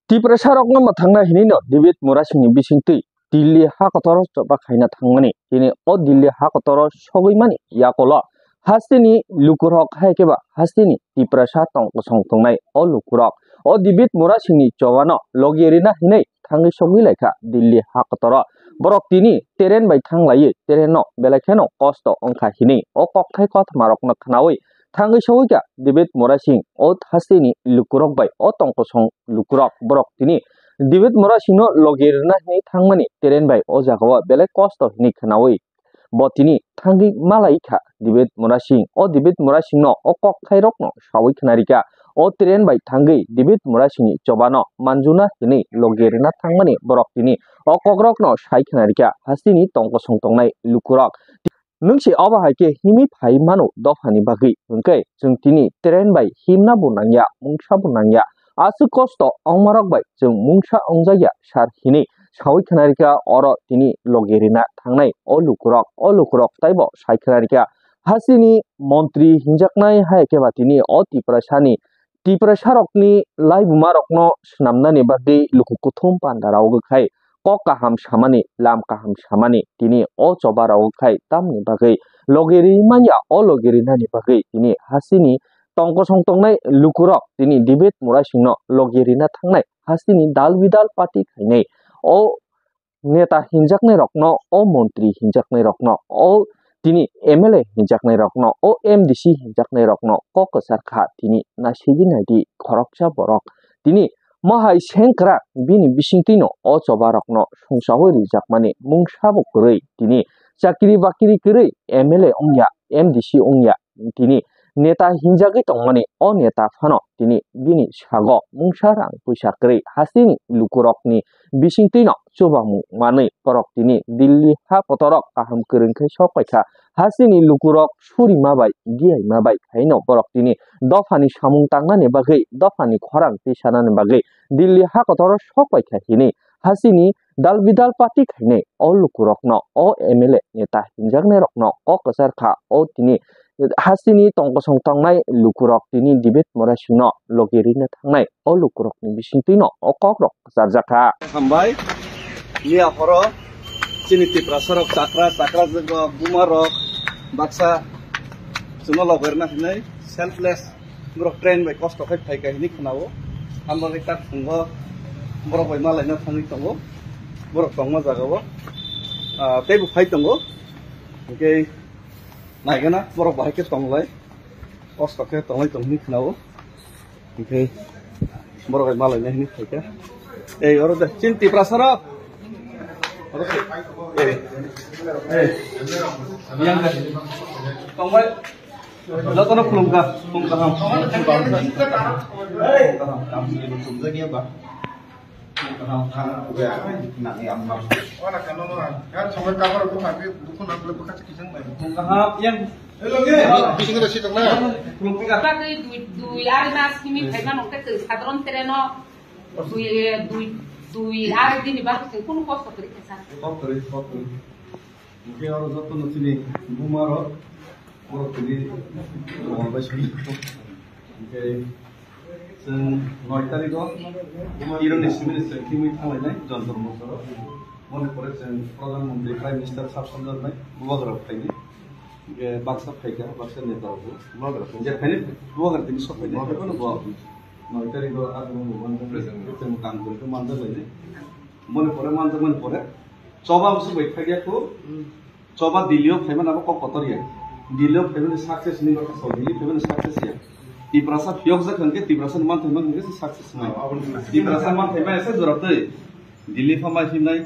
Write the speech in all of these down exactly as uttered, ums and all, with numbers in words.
Tiprasa rokno mwthangna hinwi no David Murasingni bisingtwi Delhi ha kotoro choba khaina thangmani. Tini o Delhi ha kotoro sogwi mani yakulo hasteni lukurok hai khe ba hasteni Tiprasa tong kosong tongnai o lukurok o David Murasingni chobano logi rina hinwi thangwi sogwi laikha Delhi ha kotoro. Borok tini train bai thang laiwi train no belai kheno kosto wngkha hinwi o kokthai kothoma rokno khnawi thangwi sogwi kha David Murasing o hasteni lukurok bai o tong kosong lukurok borok tini David Murasingno logi rwna hinwi thangmani train bai o jagao belai kosto hinwi khnawi bo tini thangwi malai kha David Murasing. O David Murasingno o kokthai rokno sawi khna rikha o train bai thangwi David Murasingni chobano manjuna hinwi logi rwna thangmani borok tini o kokrokno sai khna rikha hasteni tong kosong tongnai lukurok. Nwng se obo hai khe himwi phai mano dophani bagwi, hwnkhe chwng tini train bai himna bo nangya, mungsa bo nangya. Aswk kosto wngmarok bai chwng mungsa wngjakya sir hinwi sawi khna rikha oro tini logi rina thangnai o lukurok, o lukurok taibo sai khna rikha. Hasteni montri hinjaknai hai khe ba tini o Tiprasani Tiprasarokni laibumarokno swnamnani bagwi luku kuthum panda rwgwi khai kok kaham samani, lam kaham samani tini o choba rwgwi khai tamni bagwi logi ri manya o logi rinani bagwi tini hasteni tong kosong tongnai lukurok tini David Murasingno logi rina thangnai hasteni dal bidal party khainai o neta hinjaknai rokno, o montri hinjaknai rokno, o tini M L A hinjaknai rokno, o M D C hinjaknai rokno kok kwchar kha tini naisigi naidi khoroksa borok. Tini mohai sengkrak bini bisingtwino o choba rokno songchawi rijakmani mungsa bo kwrwi tini chakri bakri kwrwi M L A wngya, M D C wngya tini neta hinjagwi tongmani o neta phano tini bini sago mungsa rang puisa kwrwi hasteni lukurokni bisingtwino chubamung manwi borok tini Delhi ha kotorok kaham kwrwng khe sok paikha. Hasteni lukurok surima bai, diyaima bai khaino borok tini dophani samung tangnani bagwi, dophani khorang tisanani bagwi Delhi ha kotoro sok paikha hinwi hasteni dal bidal party khainai o lukurokno, o M L A neta hinjaknai rokno kok kwchar kha o tini hasteni tong kosong tongnai lukurok tini David Murasingno logi rina thangnai o lukurokni bisingtwino o kokrok kwcharjakha. Hambai, miya horo chini Tiprasarok chakra, chakra jwk rok, buma rok baksa chwngno logi rina hinwi selfless borok train bai kosto khai phaikha hinwi khwnao. Hambai tak thwngo borok bai malaina thangwi tongo, borok tongma jagao, ah, teibo phai tongo. Hwnkhe naigana borok bahai khe tonglai, kosto khe tonglai tong hinwi khwnao. Hwnkhe borok bai malaina hinwi phaikha. Ei, oro de, chini Tiprasarok. Oro de. Ei. Ei. Yang de. Tongbai. Jotono khulumkha. Khulumkha ham. Khulumkha ham. Khulumkha ham. Khulumkha ham. Ora kano no. Ya, chongo kapar ko phabi, dukun amble baka chiki jang bai. Khulumkha ham. Yang. Hello, ge. Bising da sitong na. Khulumkha. Ba tei dui, dui ari mas himi phaima nokte tei sadron tereno. Dui, dui, dui ari dini ba tei kunu kosto kri kesa. Kosto kri, kosto kri. Hwnkhe oro jotono chini buma rok, borok tini tongmani bai simi. Hwnkhe chwng noi tarikh o Ironi simi ni chwng thimwi thanglainai Jontor Montoro. Moni pore chwng Pradhan Mantri, Prime Minister sab sonjornai bubagra phainai. Hwnkhe baksa phaikha, baksa neta rok bubagra phainai. Je phainai bubagra tini sok phainai. Hwnkhe bono bo noi tarikh o agumung bo manjak, chwng tang kwrwikhe manjak lainai. Moni pore manjak mani pore choba bwswk bai phaiya kho. Choba Delhi o phaimani abo kok kotor ya. Delhi o phaimani success ni baksa, Delhi phaimani success ya. Tiprasa phiyokjak hwnkhe, Tiprasa ni manthai mankhe se success nai. Tiprasa manthai maya se jora twi. Delhi pha mai hinai.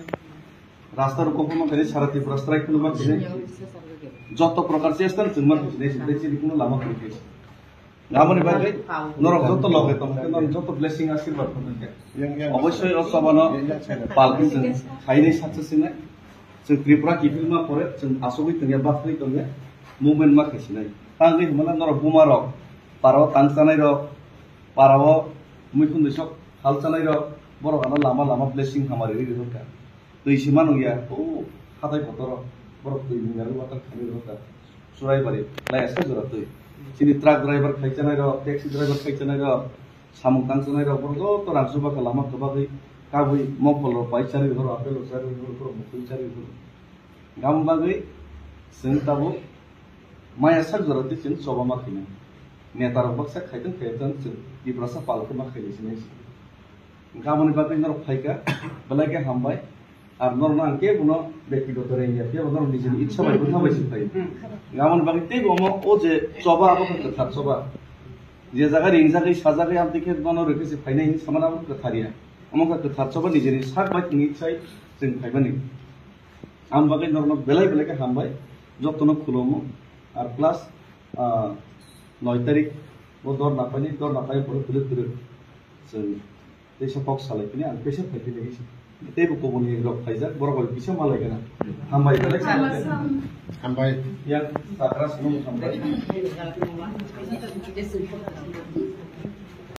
Rasta rok pha mankhe sara Tripura strike khuluma khe. Joto prokar chesta chwng mankhe sinai, sinai chini kuno lama khulukhe. Aboni bagwi norok joto loge tongkhe, norok joto blessing, asirwad tongkhe. Obossoi o chobano pal khe chwng khainai success hinai. Chwng Tripura kiphilma pore chwng asugwi tongya, bathagwi tongya, movement ma khe sinai. Tangwi hwnmano norok buma rok, para o tang chanai rok, para o muikhundwi sok hal chanai rok, borok ano lama lama blessing hamari rwi rwkha. Twi se manu ya, o hatai kotor o, borok twi minari water khani rwkha. Churaibari, lai asa jora twi. Chini truck driver khai chanai rok, taxi driver khai chanai rok, Samung tang tongnai rok borok joto rang chuba kha lama kwbagwi kabwi mokol rok pai charwi horo, apple rok charwi horo, borok mukhui charwi horo. Gam bagwi chwng tabuk maya sak jora twi chwng choba ma khainai. Neta rok baksa khaitwng khaitwng chwng Tiprasa pal khe ma khainai sinai se. Gamoni bagwi norok phaikha, belai khe hambai. Ar norokno ang kebo no bektigoto rengya, kebo norok nijini itsa bai bwtha bai se phaio. Gamoni bagwi teibo omo o je choba abo khe kwthar choba. Je jaga ringjagwi sajagwi amtwi khe bono rwkhe se phainai hinwi samani abo kwthar ya. Omo khe kwthar choba nijini sak bai tini sai chwng phaimani. Ang bagwi norokno belai belai khe hambai, jotono khulumo. Ar plus, ah, noi tarik o dor naphani, dor naphai borok kwrwk kwrwk chwng teisa kok salai phini ang teisa phai phini teibo kubuni rok phaijak, borok bai kisa malai gana. Hambai belai khe. Hambai. Yang sakra swnam hambai.